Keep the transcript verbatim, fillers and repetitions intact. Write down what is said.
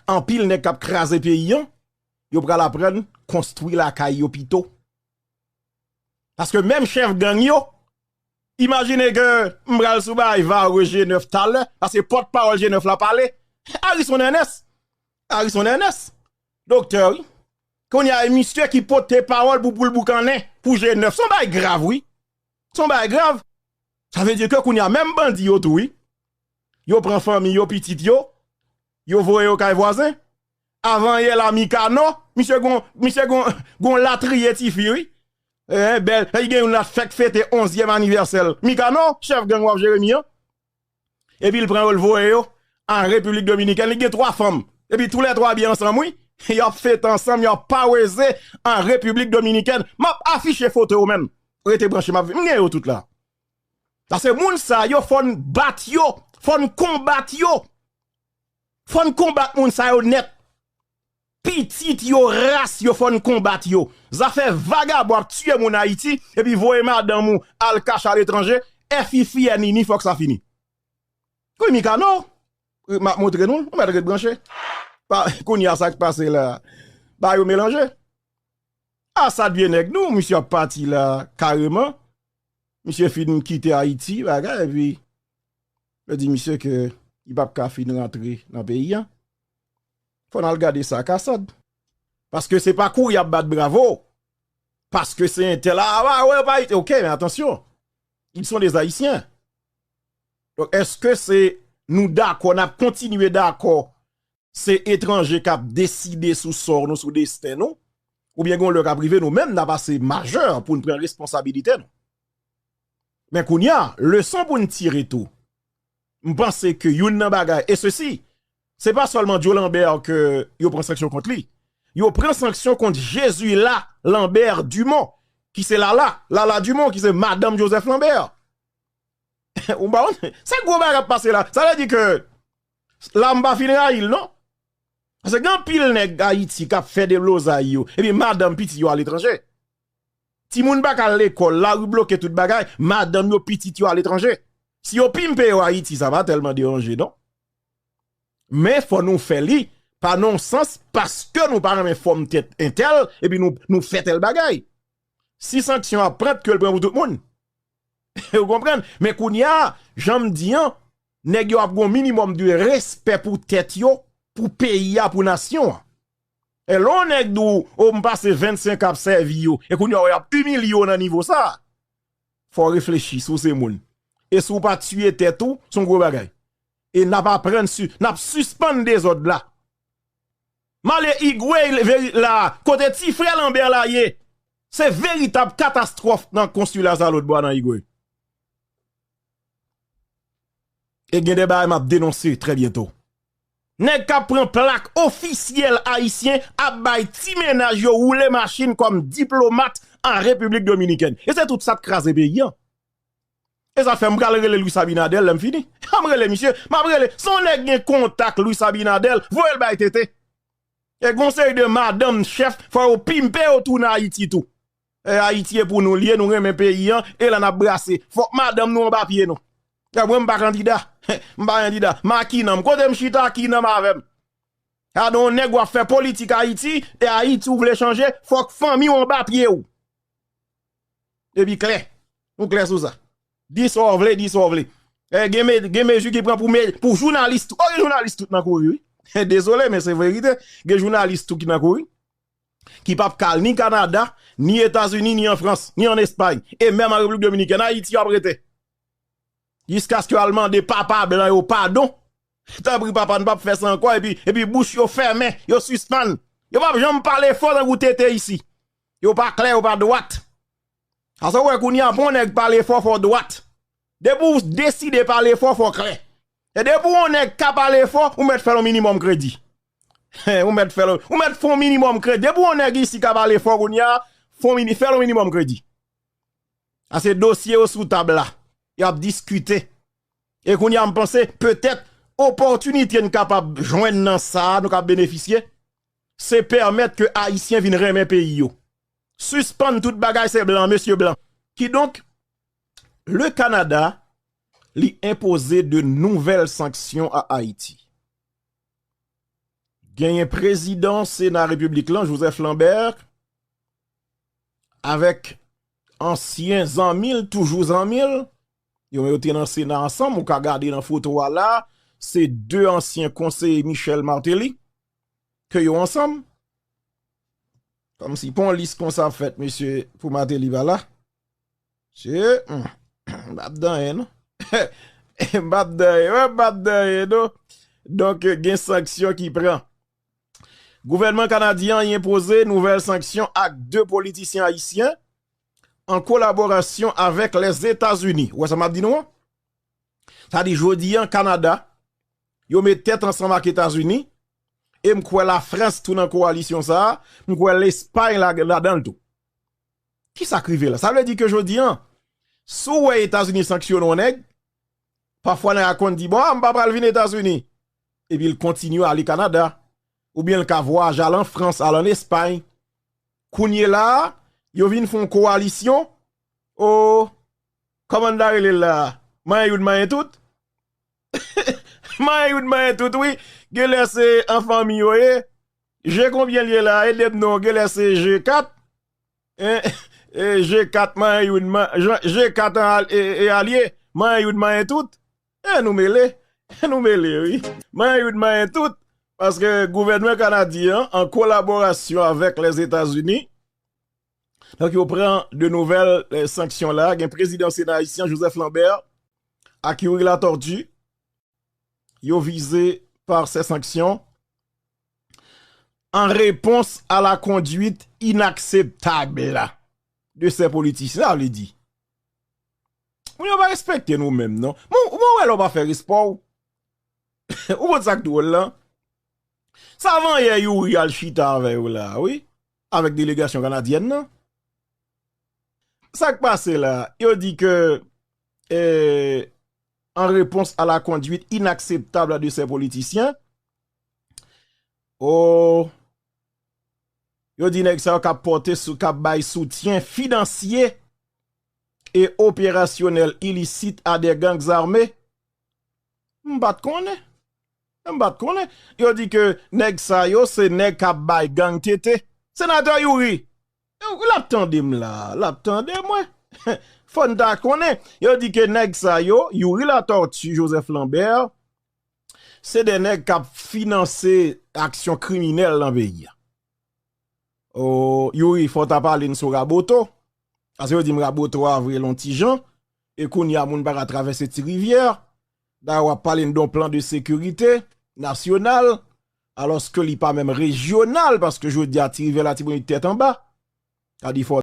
Anpil nèg k ap kraze peyi an, yo pral aprann konstwi lakay yo pito. Paske menm chèf gang yo, imajine ke m pral sou bay Varreux G nèf talè, paske pòtpawòl G nèf la pale, Harrison Ernest. Harrison Ernest, doktè, wi. Kounye a, e misye ki pote pawòl pou, pou l boukannen pou G nèf. Se yon bagay grav, wi. Se yon bagay grav. Sa vle di ke kounye a, menm bandi yo tou, wi. Yo pran fanmi yo, pitit yo, yo voye yo kay vwazen. Avan yè la, Mikanò, misye gon, misye gon, gon latriye tifi, wi. Eh, bèl, li gen youn la fèk fete onzyèm anivèsè l. Mikanò, chèf gang w ap jere mi an. Epi l pran yo, l voye yo an Repiblik Dominikèn. Li gen twa fanm. Epi toulètwa byen ansanm, wi. Y ap fete ansanm, y ap paweze an Repiblik Dominikèn. M ap afiche foto yo menm. Rete branche, m ap, m gen yo tout la. Sa se moun sa yo, fò n bat yo, fò n konbat yo. Fò n konbat moun sa yo nèt. Pitit yo, ras yo, fò n konbat yo. Zafè vagabon ap tiye moun Ayiti, epi voye madanm ou al kache aletranje, F I F I N I N I, fòk sa fini. Wi, Mikano, m ap montre nou, ou mèt ret branche. Pa, kounye a sa k pase la, ba yo melanje. Asad vye nèg nou, misye ap pati la kareman. Misye fin kite Ayiti, bagay, epi yo di misye ke li p ap ka fin rantre nan peyi a. Fò n al gade sa k Asad. Paske se pa kouri ap bat bravo. Paske se entèl, a, a, wè, pa, ok, men atansyon. Ils sont des Haïtiens. Donk, èske se nou dakò, n ap kontinye dakò se etranje k ap deside sou sò nou, sou desten nou, oubyen gen yon lè k ap rive nou menm n ap ase majè pou n pran responsabilite nou. Men kounye a, leson pou n tire tou. M panse ke youn nan bagay, e sesi, se pa sèlman Joe Lambert ke yo pran sanksyon kont li. Yo pran sanksyon kont Jezila Lambert Dumont, ki se Lala, Lala Dumont, ki se madanm Joseph Lambert. Ou pa konn? Se gwo bagay k ap pase la. Sa vle di ke la m pa fin rayi l, non. Paske gen anpil nèg Ayiti k ap fè deblozay yo, epi madanm pitit yo aletranje. Timoun pa ka al lekòl, lari bloke tout bagay, madanm yo, pitit yo aletranje. Si yo pimpe yo Ayiti, sa pa tèlman deranje, non. Men fò nou fè li pa nan yon sans paske nou pa renmen fòm tèt entèl, epi nou, nou fè tèl bagay. Si sanksyon ap pran, ke l pran pou tout moun. Ou konprann? Men kounye a, jan m di an, nèg yo ap gen yon minimòm de respè pou tèt yo, pou peyi a, pou nasyon an. E lè yon nèg di w, o, m pase vennsenk an ap sèvi yo, e kounye a w ap imilye w nan nivo sa a, fò w reflechi si w se moun. E si w pa tiye tèt ou, se yon gwo bagay. E n ap aprann si, n ap sispann dezòd la. M ale Igwe la, kote ti frè Lanbè la ye. Se veritab katastwòf nan konsila sa lòt bò a nan Igwe. E gen de bagay m ap denonse trè byento. Nèg k ap pran plak ofisyèl ayisyen ap bay ti mennaj yo woule machin kòm diplomat an Repiblik Dominikèn. E se tout sa k kraze peyi an. E sa fè m pral rele Luis Abinader lè m fini. An m rele misye, m ap rele. Si yon nèg gen kontak Luis Abinader, voye l bay T T. E gon seri de madanm chèf, fò yo pimpe yo tounen Ayiti tou. E Ayiti e pou nou l ye, nou renmen peyi an, e la n ap brase. Fòk madanm nou anba pye nou. E mwen m pa kandida. M pa kandida. M a Kinanm. Kote m chita, Kinanm avè m. Gade yon nèg w ap fè politik Ayiti, e Ayiti w vle chanje, fòk fanmi w anba pye w. Epi klè. Nou klè sou sa. Di sa w vle, di sa w vle. E gen me, gen mezi ki pran pou me, pou jounalis tou. O, gen jounalis tout nan kouri, wi. Dezole, men se verite. Gen jounalis tou ki nan kouri. Ki p ap ka al ni Kanada, ni Etazini, ni an Frans, ni an Espay. E menm an Repiblik Dominikèn, Ayiti, y ap rete. Jiskaske yo al mande papa blan yo padon. Tanpri, papa, n p ap fè sa ankò, epi, epi bouch yo fèmen, yo sispann. Yo p ap janm pale fò tankou T T isi. Yo pa klè, yo pa dwat. Asa w wè kounye a, pou yon nèg pale fò, fò dwat. Depi w deside pale fò, fò klè. E depi w yon nèg ka pale fò, ou mèt fè l yon minimòm kredi. Ou mèt fè l, ou mèt fè yon minimòm kredi. Depi w yon nèg isi ka pale fò kounye a, fè yon mini-, fè l yon minimòm kredi. A se dosye yo sou tab la. Y ap diskite. E kounye a, m panse, petèt, opòtinite n kapab jwenn nan sa a, nou ka benefisye, se pèmèt ke Ayisyen vin renmen peyi yo. Sispann tout bagay, se blan, mesye blan. Kidonk, le Canada, li enpoze de nouvelles sanctions à Haïti. Genyen prezidan Sena Repiblik lan, Joseph Lambert, avèk ansyen zanmi l, toujou zanmi l, yo, yo te nan Sena ansanm, ou ka gade nan foto a la, se de ansyen konseye Michel Martelly, ke yo ansanm. Kòmsi pa yon lis konsa ap fèt, mesye, pou Martelly pa la. Se, hmm, m p ap di anyen, non. M p ap di anyen, wè, m p ap di anyen, non. Donk, gen sanksyon ki pran. Gouvènman kanadyen an enpoze nouvèl sanksyon ak de politisyen ayisyen an kolaborasyon avèk Lèzetazini. Ou wè sa m ap di nou an? Sa di, jodi an, Kanada, yo met tèt ansanm ak Etazini, e m kwè Lafrans tou nan kowalisyon sa a, m kwè Lespay la, ladan l tou. Kisa k rive la? Sa vle di ke jodi an, si w wè Etazini sanksyone yon nèg, pafwa nèg la konn di, "Bon, a, m pa pral vin Etazini." Epi l kontinye ale Kanada. Oubyen l ka vwayaje al an Frans, al an Espay. Kounye la a, yo vin fè yon kowalisyon. O, kòman n ta rele l la a? Manyen youn, manyen tout? Manyen youn, manyen tout, wi. Genlè se an fanmi yo ye. Je konbyen l ye la? Ede m non, genlè se je kat. En, e, je kat manyen youn, man, je, je kat an al-, e, e, alye. Manyen youn, manyen tout. E nou mele. Nou mele, wi. Manyen youn, manyen tout. Paske gouvènman kanadyen an, an kolaborasyon avèk Lèzetazini, donk, yo pran de nouvèl, e, sanksyon la. Gen prezidan Sena ayisyen, Joseph Lambert, ak Youri Latortue, yo vize par ces sanctions en réponse à la conduite inakseptab de ces politiciens. Sa vle di, moun yo pa respekte nou menm, non. Mwen, mwen wè lè w pa fè respè w. Ou konn sa k dwòl lan? Sa vann yè Youri al chita avè yo la, wi. Avèk delegasyon kanadyèn nan. Sa k pase la? Yo di ke, eh, en réponse à la conduite inakseptab de ces politiciens, o, yo di nèg sa yo k ap pòte sou, k ap bay soutyen finansye e operasyonèl ilisit a des gangs armés. M pa t konnen. M pa t konnen. Yo di ke nèg sa yo se nèg k ap bay gang tete. Senatè Youri, l ap tande m la, l ap tande mwen. Fò n ta konnen. Yo di ke nèg sa yo, Youri Latortue, Joseph Lambert, se de nèg k ap finanse aksyon kriminèl nan peyi a. O, Youri, fò w ta pale n sou Raboto. Paske yo di m Raboto a vre l on ti jan. E kounye a, moun pa ka travèse Ti Rivyè. Dayè, w ap pale n de yon plan de sekirite nasyonal, alòske li pa menm rejyonal, paske jodi a, Ti Rivyè, Latibonit tèt anba. Sa di fò